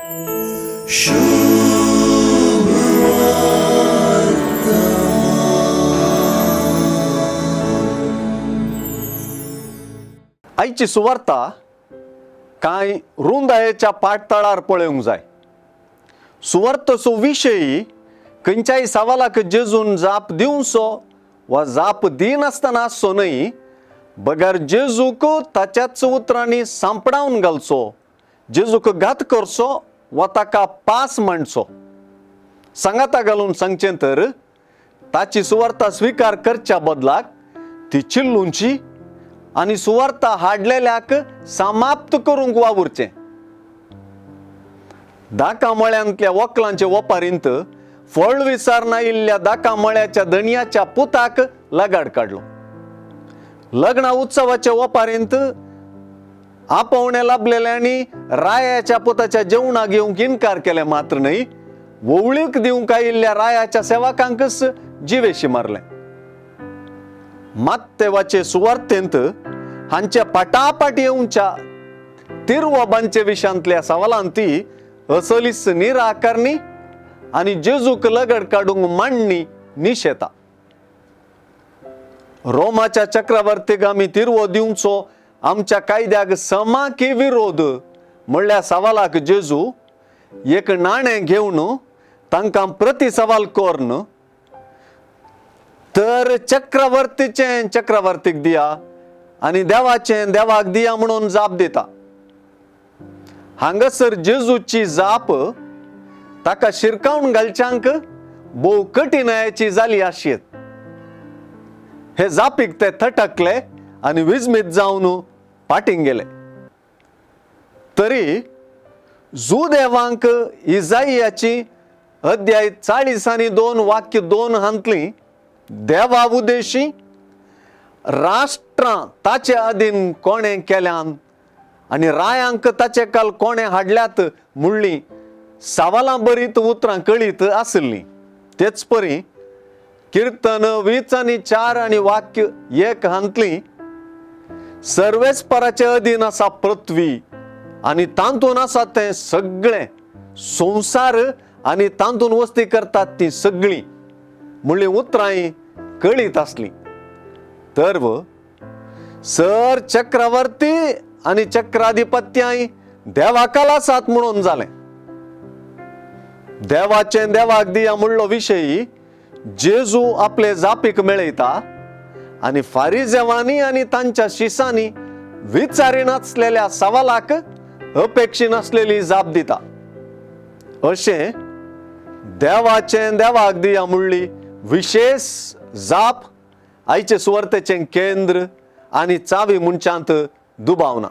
आयची सुवार्ता कांय रुंदायेच्या पाटतळार पळोवंक जाय. सुवार्थचो विशय खंयच्याय सवालाक जेजून जाप दिवचो वा जाप दिनासतना आसचो न्हय, बगर जेजूक ताच्याच उतरांनी सांपडावन घालचो, जेजूक घात करचो वा ताका पास मांडचो. सांगाता घालून सांगचें तर ताची सुवार्ता स्विकार करच्या बदलाक ती चिल्लुंची आनी सुवार्ता हाडलेल्याक समाप्त करूंक वावुरचें. दाका मळ्यांतल्या वकलांचे वपारींत फळ विचार नायिल्ल्या दाका मळ्याच्या धनयाच्या पुताक लगाड काडलो. लग्ना उत्सवाच्या वपारींत आपोवणें लाभलेल्यांनी रायाच्या पुताच्या जेवणाक येवंक इनकार केले मात्र न्हय, वोवळीक दिवंक आयिल्ल्या रायाच्या सेवकांकच जिवेशी मारलें. मात्तेवाचे सुवार्थेंत हांच्या पाटापाट येवच्या तिरवबांचे विशांतल्या सवालांत ती असलीच निराकारणी आनी जेजूक लगड काडूंक मांडणी निशेता. रोमाच्या चक्रवर्तीक आमी तिरवो दिवचो आमच्या कायद्याक समा की विरोध म्हणल्या सवालाक जेजू एक नाणें घेवन तांकां प्रति सवाल करून तर चक्रवर्तीचें चक्रवर्तीक दिया आनी देवाचें देवाक दिया म्हणून जाप दिता. हांगासर जेजूची जाप ताका शिरकावन घालच्यांक भोव कठीणायेची जाली आशियेत. हे जापीक ते थटकले आनी विजमीत जावन पाटींग गेले. तरी जुदेवांक इजाइयाची अध्याय 40 आनी 2 वाक्य 2 हांतली देवा उदेशी राष्ट्रां ताचे अधीन कोणें केल्यान आनी रायांक ताचे काल कोणें हाडल्यात म्हणली सवालां बरीत उतरां कळीत आसलीं. तेच परी किर्तन 20 आनी 4 आनी वाक्य 1 हांतली सर्वेस्पराचे अधीन आसा पृथ्वी आनी तातूंत आसा तें सगळें संवसार आनी तातूंत वस्ती करतात ती सगळीं म्हणली उतरांय कळीत आसली. तर सर चक्रवर्ती आनी चक्राधिपत्यांय देवाकाल आसात म्हणून जालें. देवाचें देवाक दिया म्हणलो विशयी जेजू आपले जापीक मेळयता आनी फारिजेवांनी आनी तांच्या शिसांनी विचारी नासलेल्या सवालाक अपेक्षी नासलेली जाप दिता. अशें देवाचें देवाक दिया म्हणली विशेष जाप आयचे सुवार्तेचें केंद्र आनी चावी मनशांत दुबावना.